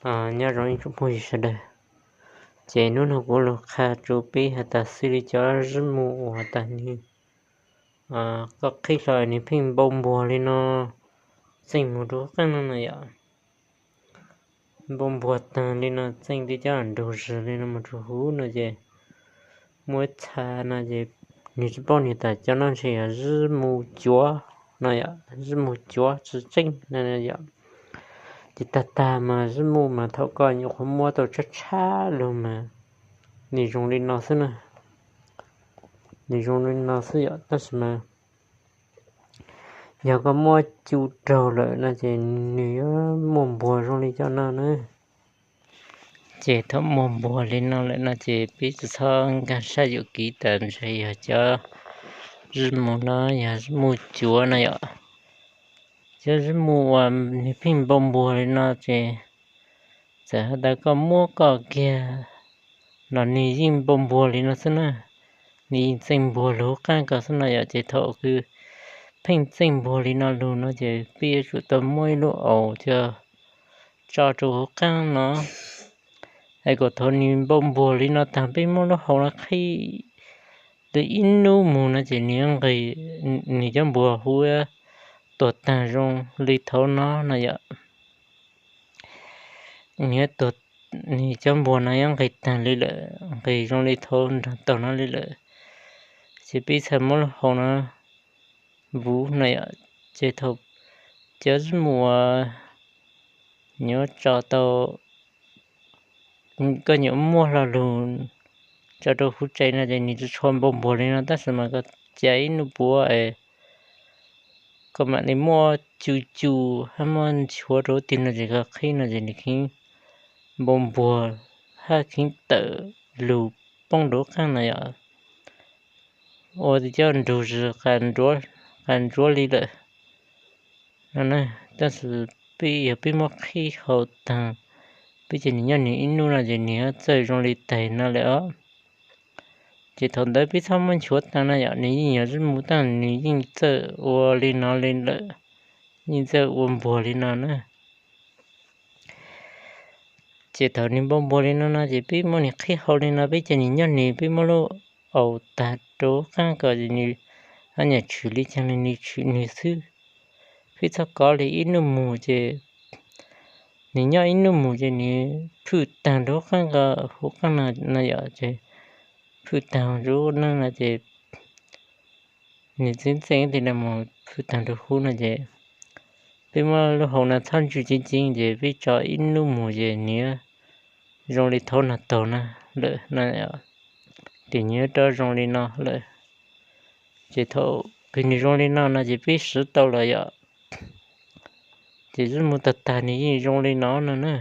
Nyob zoo ib tsoom phooj ywg sawv daws, ces hnub no kuv los qha rau peb has tas xws li cov zib mu uas has tas nws, koj qhib hlo nws pheej npau npuag li no txeej mus rau qeej no no yom. Npau npuag tag li no txeej tej cov nrug zis li no mus rau huv no ces muaj ib txha no ces nws tsis paub nws tas cov no ntshe yog zib mu cuav no yom, zib mu cuav tsis tseeb no yom. Ces tag tag mas zib mu mas thaum koj nyuam qhuav muab tau tshab tshab lug mas nws zoo li no xwb na, nws zoo li no xwb yom. Tab sis mas yog koj muab cu raug lawm no ces nws yuav muaj npuag zoo li cov no na. Ces thaum muaj npuag li no lawm no ces peb tsis txhob nkag sab yuam kev tas ntshe yog cov zib mu no yog zib mu cuav no yom. Cov zib mu uas nws pheej npau npuag li no ces txawm has tas koj muab koj kiag los nws yeej npau npuag li no xwb na, nws yeej txeej npuag lug qeej koj xwb no yom. Ces thaum kws pheej txeej npuag li no lug no ces peb yuav tsum tau muab ib lub aus coj tso rau huv qeej no, es kom thaum nws npau npuag li no tag peb muab lub hau no qhib li ib hnub mus no ces nws, nws cov npuag huv tuag tag zoo li thaum no no yom. Nws, nws cov npuag no yuav nqis tag li lawm, nqis zoo li thaum nrog taug no li lawm. Ces peb txhaj muab lub hau no vuv no yom. Ces thaum cov zib mu uas nyuam tso tau, koj nyuam muab hlo lug tso rau huv tsev no ces nws tsis tshua npau npuag li no, tab sis mas koj cav ib hnub puav es koj mam li muab cu cu hab muab nchuav rau tim no ces koj qhib no ces nws kheev npau npuag hab kheev tawm lug poob rau qeej no yom. Ua cov nrug zis qas ntsuav li lawm no. Tab sis peb yog peb muab qhib hau taag, peb ces nws nyob nws ib hnub no ces nws yuav txawj zoo li taig no lawm os. Ces thaum ntawd peb txhob muab nchuav taag no yom, nws yeej yog zib mu taag nws yeej txawj ua li no li lawm, yeej txawj ua npuag li no na. Ces thaum nws npau npuag li no no ces peb muab nws qhib hau li no, peb ces nws nyob nws, peb muab lub aus tag rau qeej kom nws, hab nyam tshwm li caag nws tshwm nws xwb. Peb txhob kov li ib hnub mus ces nws nyob ib hnub mus ces nws phwj taag rau qeej ko huv qeej no yom. Ces phwj taag rau neej no ces nws txeeb txeeb tim no mus phwj taag rau huv no ces peb muab lub hau no txhob ntswj ceev ceev ces peb tso ib hnub mus ces nws zoo li thaum nag taug na lawm no, ces nws yuav rov zoo li no lawm. Ces thaum kws nws zoo li no no ces peb swv tau lawm yom. Ces zib mu tag tag nws yeej zoo li no no na.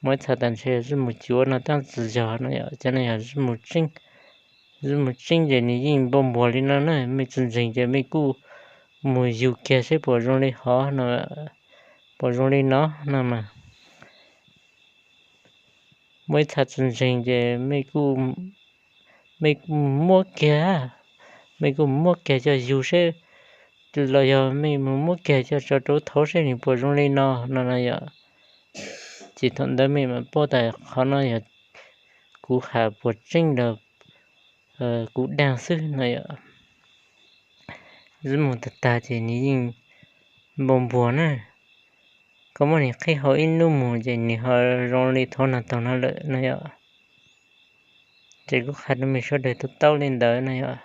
Muaj ib txha tas ntshe zib mu cuav no tab tsis yog no yom, cov no yog zib mu tseeb. Zib mu tseeb ces nws yeej npau npuag li no na, mej tsis ntseeg ces mej kuj mus yug kiag seb puas zoo li hov no, puas zoo li no no mas. Muaj ib txha tsis ntseeg ces mej kuj, mej kuj muab kiag, mej kuj muab kiag coj yug seb, los yog mej mus muab kiag coj tso rau thaud seb nws puas zoo li no no no yom. Ces thaum ntawd mej mam paub tas qhov no yog kuv has puas tseeb los kuv dag xwb no yom. Zib mu tag tag ces nws yeej npau npuag na. Koj muab nws qhib hau ib hnub mus ces nws ho zoo li thaum nag taug no lawm no yom. Ces kuv qha rau mej sawv daws to taub li ntawd no yom.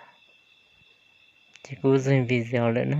Ces kuv zeeg video lawm na.